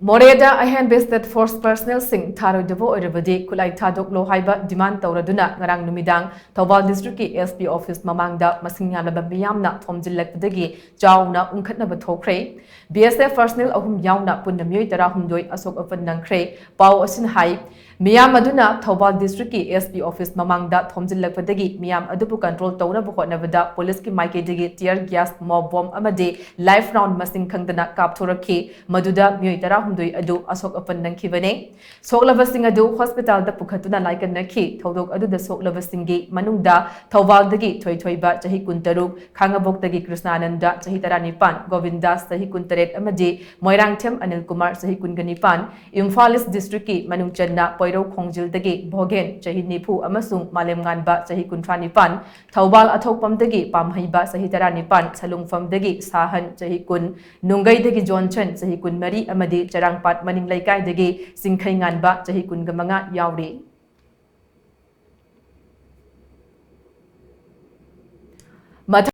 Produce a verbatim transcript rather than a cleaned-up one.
ꯃꯣꯔꯦꯗ ꯑꯍꯦꯟꯕ state force personnelꯁꯤꯡ ꯊꯥꯔꯣꯏꯗꯕ ꯑꯣꯏꯔꯕꯗꯤ ꯈꯨꯠꯂꯥꯏ ꯊꯥꯗꯣꯛꯂꯣ ꯍꯥꯏꯕ demand ꯇꯧꯔꯗꯨꯅ ꯉꯔꯥꯡ ꯅꯨꯃꯤꯗꯥꯡ ꯊꯧꯕꯥꯜ districtꯀꯤ S P office ꯃꯃꯥꯡꯗ ꯃꯁꯤꯡ ꯌꯥꯝꯂꯕ ꯃꯤꯌꯥꯝꯅ ꯊꯣꯝꯖꯤꯜꯂꯛꯄꯗꯒꯤ ꯆꯥꯎꯅ ꯎꯪꯈꯠꯅꯕ ꯊꯣꯛꯈ꯭ꯔꯦ꯫ B S F personnel ꯑꯍꯨꯝ ꯌꯥꯎꯅ ꯄꯨꯟꯅ ꯃꯤꯑꯣꯏ ꯇꯔꯥꯍꯨꯝꯗꯣꯏ ꯑꯁꯣꯛ ꯑꯄꯟ ꯅꯪꯈ꯭ꯔꯦ꯫ ꯄꯥꯎ ꯑꯁꯤꯅ ꯍꯥꯏ, ꯃꯤꯌꯥꯝ ꯑꯗꯨꯅ ꯊꯧꯕꯥꯜ districtꯀꯤ S P office ꯃꯃꯥꯡꯗ ꯊꯣꯝꯖꯤꯜꯂꯛꯄꯗꯒꯤ ꯃꯤꯌꯥꯝ ꯑꯗꯨꯕꯨ control ꯇꯧꯅꯕ ꯍꯣꯠꯅꯕꯗ policeꯀꯤ ꯃꯥꯏꯀꯩꯗꯒꯤ tear gas, mob bomb ꯑꯃꯗꯤ live round ꯃꯁꯤꯡ ꯈꯪꯗꯅ ꯀꯥꯞꯊꯣꯔꯛꯈꯤ꯫ ꯃꯗꯨꯗ ꯃꯤꯑꯣꯏ ꯇꯔꯥꯍꯨꯝꯗꯣꯏ ꯑꯗꯨ ꯑꯁꯣꯛ ꯑꯄꯟ ꯅꯪꯈꯤꯕꯅꯤ꯫ ꯁꯣꯛꯂꯕꯁꯤꯡ ꯑꯗꯨ hospitalꯗ ꯄꯨꯈꯠꯇꯨꯅ ꯂꯥꯏꯀꯠꯅꯈꯤ꯫ ꯊꯧꯗꯣꯛ ꯑꯗꯨꯗ ꯁꯣꯛꯂꯕꯁꯤꯡꯒꯤ ꯃꯅꯨꯡꯗ ꯊꯧꯕꯥꯜꯗꯒꯤ ꯊꯣꯏꯊꯣꯏꯕ, ꯆꯍꯤ ꯀꯨꯟꯇꯔꯨꯛ, ꯈꯥꯉꯕꯣꯛꯇꯒꯤ ꯀ꯭ꯔꯤꯁꯅꯥꯅꯟꯗ, ꯆꯍꯤ ꯇꯔꯥꯅꯤꯄꯥꯟ, ꯒꯣꯕꯤꯟꯗꯥꯁ, ꯆꯍꯤ ꯀꯨꯟꯇꯔꯦꯠ, ꯑꯃꯗꯤ ꯃꯣꯏꯔꯥꯡꯊꯦꯝ ꯑꯅꯤꯜ ꯀꯨꯃꯥꯔ, ꯆꯍꯤ ꯀꯨꯟꯒ ꯅꯤꯄꯥꯟ, ꯏꯝꯐꯥꯜ East districtꯀꯤ ꯃꯅꯨꯡ ꯆꯟꯅ ꯄꯣꯏꯔꯧ ꯈꯣꯡꯖꯤꯜꯗꯒꯤ ꯚꯣꯒꯦꯟ, ꯆꯍꯤ ꯅꯤꯐꯨ, ꯑꯃꯁꯨꯡ ꯃꯥꯂꯦꯝꯉꯥꯟꯕ, ꯆꯍꯤ ꯀꯨꯟꯊ꯭ꯔꯥ ꯅꯤꯄꯥꯟ, ꯊꯧꯕꯥꯜ ꯑꯊꯣꯛꯄꯝꯗꯒꯤ ꯄꯥꯝꯍꯩꯕ, ꯆꯍꯤ ꯇꯔꯥꯅꯤꯄꯥꯟ, ꯁꯂꯨꯡꯐꯝꯗꯒꯤ ꯁꯥꯍꯟ, ꯆꯍꯤ ꯀꯨꯟ, ꯅꯨꯡꯒꯩꯗꯒꯤ ꯖꯣꯟꯁꯟ, ꯆꯍꯤ ꯀꯨꯟꯃꯔꯤ, ꯑꯃꯗꯤ ꯆꯔꯥꯡꯄꯥꯠ ꯃꯅꯤꯡ ꯂꯩꯀꯥꯏꯗꯒꯤ ꯆꯤꯡꯈꯩꯉꯥꯟꯕ, ꯆꯍꯤ ꯀꯨꯟꯒ ꯃꯉꯥ ꯌꯥꯎꯔꯤ꯫